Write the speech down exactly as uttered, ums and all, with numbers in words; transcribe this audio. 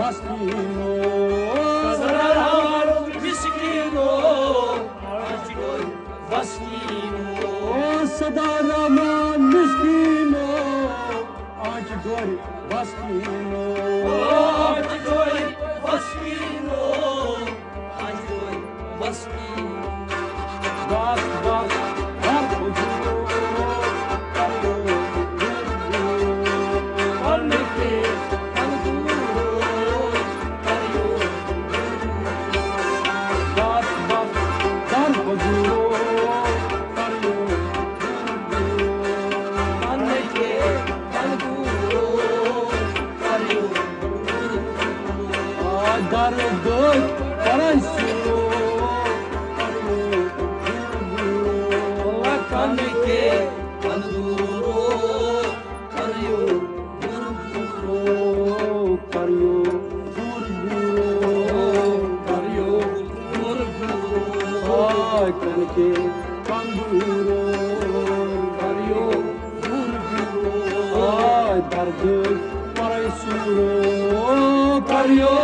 مسکینو، سردار مسکینو، آج کوئی مسکینو، سردار رحمان مسکینو، آج کوئی مسکینو، آج کوئی مسکینو، آج کوئی مسکینو۔ بس بس، ہر کچھ درد کرن سو، لکن کے اندورو، کریو گرو گرو، کریو گرو گرو، کریو گرو گرو، آ کن کے کندورو، کریو گرو گرو، آ درد پرے سورو، کریو